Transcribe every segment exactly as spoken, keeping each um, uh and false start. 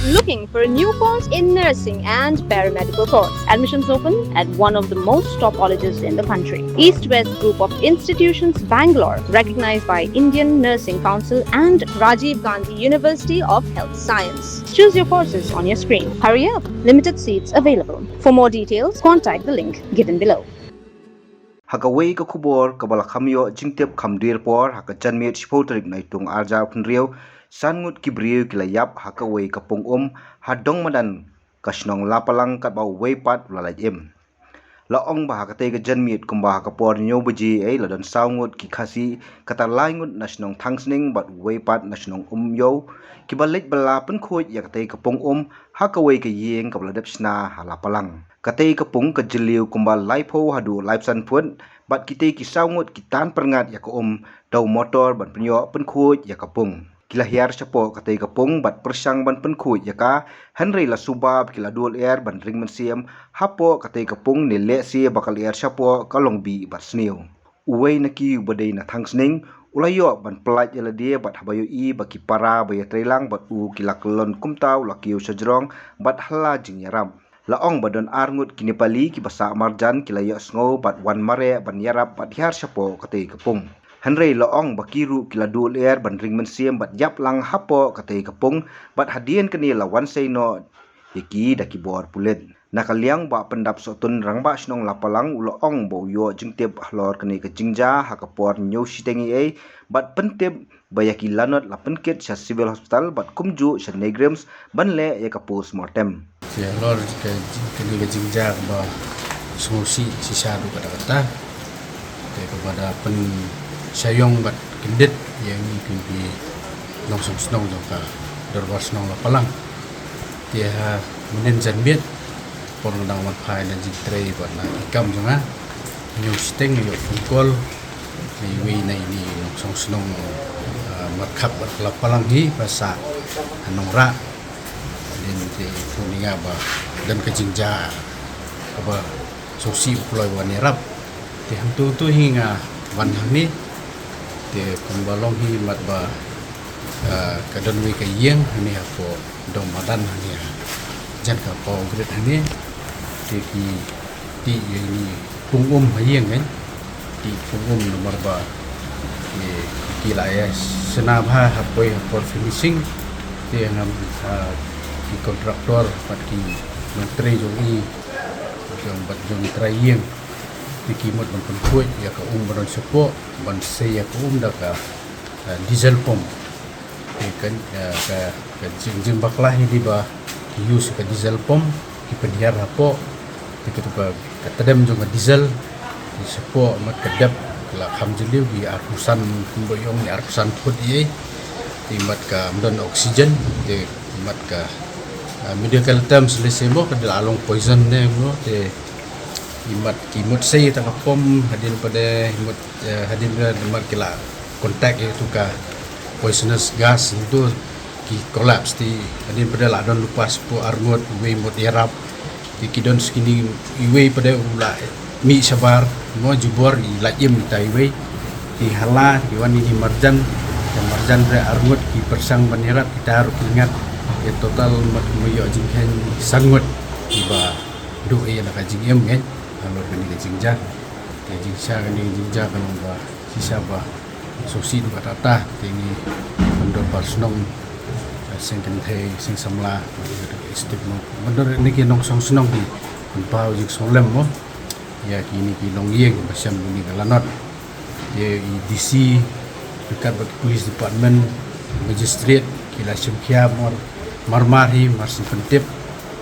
Looking for a new course in nursing and paramedical course? Admissions open at one of the most top colleges in the country. East West Group of Institutions, Bangalore, recognized by Indian Nursing Council and Rajiv Gandhi University of Health Science. Choose your courses on your screen. Hurry up, limited seats available. For more details, contact the link given below. Ha kawei ka khubor kaba la kham ïoh jingtip kham dier por, ha ka janmiet shiphew tarik Naitung arhajar phew hynriew, san ngut ki briew ki la ïap ha kawei ka pung um ha dong madan ka shnong Lapalang, katba uwei pat u la lait im. La ong ba ha katei ka janmiet kumba ha ka por hynñiew baje ei, la don saw ngut ki Khasi, kata lai ngut na shnong Thangsning bad uwei pat na shnong Umïew, kiba leit ba la pynkhuid ïa katei ka pung um ha kawei ka ïing kaba la dep shna ha Lapalang. Katei ka pung ka jylliew kumba laiphew haduh laiphew san phut, bad kitei ki saw ngut ki tan pyrngat ïa ka um da u motor ban pynïoh pynkhuid ïa ka pung. Ki la hiar shapoh katei ka pung bad pyrshang ban pynkhuid ïa ka, hynrei la suba ba ki la duh lyer ban ring mynsiem hapoh katei ka pung, ne lehse ba ka lyer shapoh ka long bih bad sniew. Uwei na ki uba dei na Thangsning u la ïoh ban pyllait ïa lade, bad haba ïohi ba ki para ba ïatreilang bad u ki la kyllon kumta, u la kiew shajrong bad hala jingïarap. La ong ba don ar ngut ki Nepali kiba sah marjan ki la ïohsngew bad wan mareh ban ïarap bad hiar shapoh katei ka pung. Hynrei la ong ba ki ruh ki la duh lyer ban ring mynsiem bad ïap lang hapoh katei ka pung, bad hadien kane la wan sei noh ïa ki da ki bor pulit. Na ka liang Bah Pyndap Sohtun, Rangbah Shnong Lapalang, u la ong ba u ïoh jingtip halor kane ka jingjia ha ka por hynñiew shiteng ei ei, bad pyntip ba ïa ki lanot la pynkit sha Civil Hospital bad kumjuh sha NEIGRIHMS ban leh ïa ka post mortem. Te halor ka jing-, kane ka jingjia kaba sngewsih shisha haduh katta katta, te kaba da pynshah ïong bad kyndit ïa ngi kum ki nongshong shnong jong ka Dorbar Shnong Lapalang. Te ha mynhynnin janmiet, por nga dang wan phai na jingtrei bad na ki kam jong nga, hynñiew shiteng nga ïoh phone call na iwei na ine i nongshong shnong, ah, markhap bad ka Lapalang hi ba sah ha Nongrah. Hadien te i phone ïa nga ba don ka jingjia kaba sngewsih, u kloi wan ïarap. Te hangtu tu hi nga wan hangne. Te kumba long hi mat ba, ah, ka don wei ka ïing hangne hapoh dong madan hangne ha jan ka Power Grid hangne. Te ki tih ïa ine i pung um ha ïing kan. Tih pung um namar ba ki, ki la ïa shna bha ha poi ha por finishing. Te ngam, ah, ki contractor bad ki nongtrei jong i, jong bad jong i trai ïing. Te ki mut ban pynkhuid ïa ka um ba don shapoh, ban sei ïa ka um da ka, ah, diesel pump. Te ka, ah, ka, ka jing, jingbakla hi dei ba ki use ka diesel pump, ki pynhiar hapoh. Te kito ka, ka tdem jong ka diesel, te shapoh mat ka dep, ka la kham jylliew, ki arphew san, kumba ïong, ki arphew san phut ei. Te mat kam don oxygen, te mat ka, ah, medical terms lehse mo, ka dei la long poison ne mo, te i mat ki mut sei ta ka pump, hadien pat de i mut, eh, hadien pat de mat ki la contact ïa tu ka poisonous gas, tu ki collapse. Te hadien pat de la don lypa shapoh ar ngut, iwei mut ïarap. Te ki don sa kine, iwei pat de u la mih shabar mo, jubor i lait im ita iwei. Te hala ki wan ine i marjan, te marjan re ar ngut ki pyrshang ban ïarap, kita ruh ki ngat. Te total mat kumba ïoh jingkheiñ san ngut kiba duh ïa la ka jingim kan halor kane ka jingjia. Te jingshisha kane ka jingjia ka long ba shisha ba sngewsih haduh katta katta. Te ngi ban Dorbar Shnong, eh, seng kynthei, seng samla, ban Dorbar Shnong, ban Dorbar ne ki nongshong shnong ki ban pynpaw jingsngewlem mo ïa kine ki longïing ba shem kine ka lanot. Te i D C ryngkat bad ki police department, magistrate, ki la shim khia mar, mar mar hi, mar shu pyntip,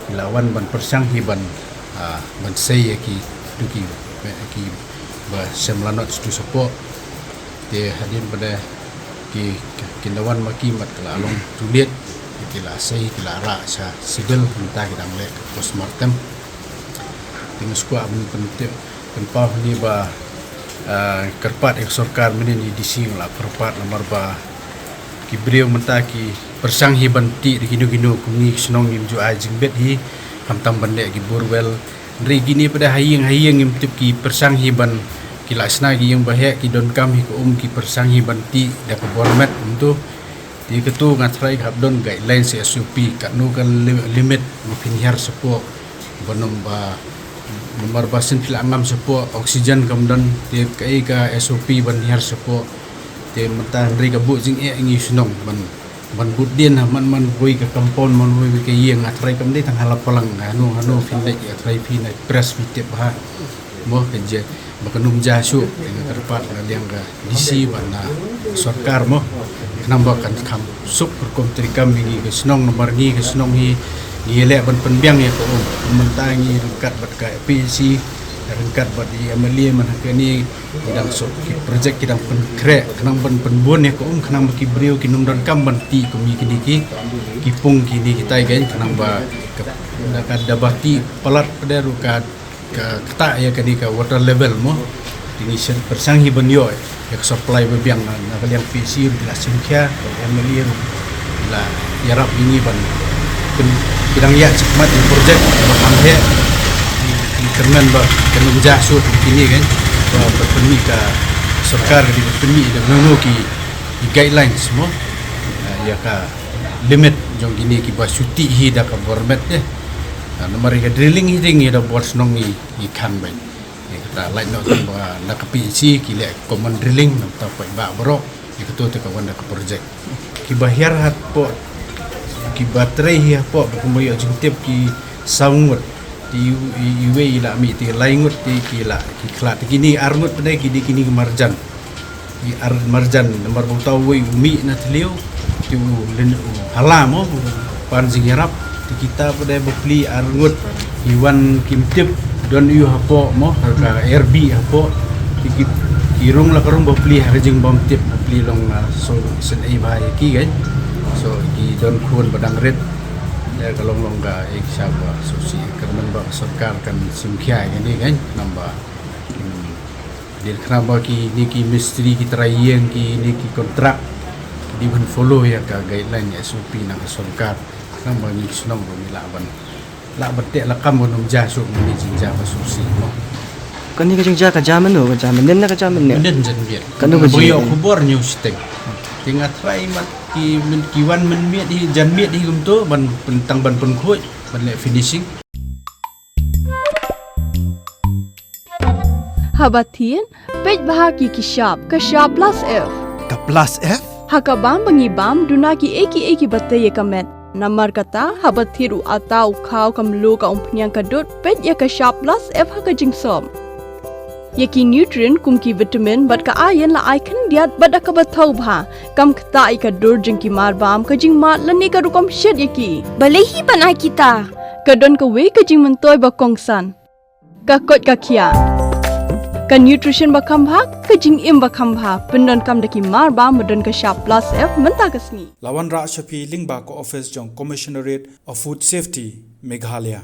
ki la wan ban pyrshang hi ban, ah, ban sei ïa ki, tu ki, ki ba shem lanot tu shapoh. Te hadien pat de ki, ki, ki la wan ma ki mat ka la long too late, ki la sei, ki la rah sha civil, mynta ki dang leh postmortem. Te nga sngewkwah ban pyntip, pynpaw hangne ba, ah, kyrpad ïa ka sorkar mynhynnin, i D C nga la kyrpad namar ba ki briew mynta ki pyrshang hi ban tih da kino kino, kum ngi ki shnong ngim ju ai jingbit hi, khamtam ban leh ki borewell. Hynrei kine pat de ha ïing ha ïing ngim tip, ki pyrshang hi ban, ki la shna ki ïing ba heh, ki donkam hi ka um, ki pyrshang hi ban tih da ka bor met kumto. Te katu nga tharai ka hap don guidelines, S O P, katno ka li-, limit ba phin hiar shapoh, ba nym ba, namar ba shen phi la ngam shapoh oxygen kam don, te kaei ka S O P ban hiar shapoh. Te mynta hynrei ka buh jingeh ngi shnong ban, ban bud dien ha man man wei ka compound, man wei ka ïing, nga tharai kam dei tang ha la palang, hano hano phin dei, nga tharai phi na press phi tip ha. Mo ka je, ba kan ym jia shuh, nga kyrpad na liang ka D C bad na sorkar mo. Khnang ba kan kham suk rukom treikam ïa ngi ka shnong, namar ngi ka shnong hi ngi leh ban pynbiang ïa ka um. Mynta ngi ryngkat bad ka P H C, ryngkat bad i M L A man ha kane, ki dang suk ki project ki dang pynkhreh khnang ban pynbun ïa ka um, khnang ba ki briew kin ym donkam ban tih kum ïa kine ki, ki pung kine kitai, khnang ba ka, da ka, da ba tih palat pat ruh ka, ka ktah ïa kane ka water level mo. Te ngi shen pyrshang hi ban ïoh ïa ka supply ba biang na, na ka liang P H C ruh ki la shim khia, ka M L A ruh ki la ïarap ïa ngi ban, ki, ki dang ïaid shakhmat ïa project ba kham heh. Ngi, ngi kyrmen ba kan ym jia shuh kine, kan, ba, ba pynmih ka sorkar, ka dei ba pynmih da ngi ki, ki guidelines mo. Ah, ïa ka limit jong kine kiba shu tih hi da ka bor met de. Ah, namar ïa ka drilling hi dei ngi da bor shnong ngi, ngi khang beit. Ïa kata lait noh tang ba na ka P H C ki leh common drilling, nangta paidbah baroh, ïa kato te ka wan da ka project. Kiba hiar hapoh, kiba trei hi hapoh, ba kumba ïoh jingtip ki saw ngut. Te i, i, iwei i la mih, te lai ngut te ki la, ki khlad, te kine ar ngut pat de ki dei kine ki marjan. Ki ar marjan, namar ba uta uwei u mih na thliew, te u lin, u hala mo, u pan jingïarap, te kita pat de bapli ar ngut ki wan kim tip, don ïu hapoh mo, ha ka airbag hapoh, te ki, ki rung la ka rung bapli ha ka jingbymtip, bapli long, ah, so shen ei bha ïa ki, kan. So ki don khun ba dang rit, ïa ka long long ka ei sha ba, so shi kyrmen ba ka sorkar kan shim khia ïa kane, kan, namar ba, hmm, dei khnang ba kine ki mistri, ki trai ïing, kine ki kontrak, ki dei ban follow ïa ka guideline, S O P na ka sorkar. Khnang ba ngi shnong ruh ngi lah ban, lah ban teh lakam ban ym jia shuh kine ki jingjia ba sngewsih mo. Kane ka jingjia ka jia mynno, ka jia mynnin ne ka jia mynnin? Mynnin janmiet. Kano ka jia? Ba ïoh khubor ñiew shiteng. Te nga trai mat ki myn-, ki wan mynmiet hi, janmiet hi kumto, ban pyntang ban pynkhuid, ban leh finishing. Haba thied, peit bha ki, ki shap, ka shap plus F. Ka plus F? Ha ka bam ba ngi bam, duna kiei kiei kiba tei ïa ka met. Namar kata, haba thied u atta u khaw, ka mluh, ka umphniang, ka dud, peit ïa ka shap plus F ha ka jingsop. Ïa ki nutrient kum ki vitamin bad ka iron la ai khyndiat bad da kaba thaw bha. Kam ktah ïa ka dur jong ki mar bam, ka jingmad lane ka rukom shet ïa ki. Balei hi ban ai kita? Ka don kawei ka jingmyntoi ba kongsan. Ka koit ka khiah. Ka nutrition ba kham bha, ka jingim ba kham bha, pyndonkam da ki mar bam ba don ka shap plus F mynta ka sngi. La wanrah sha phi lyngba ka office jong Commissionerate of Food Safety, Meghalaya.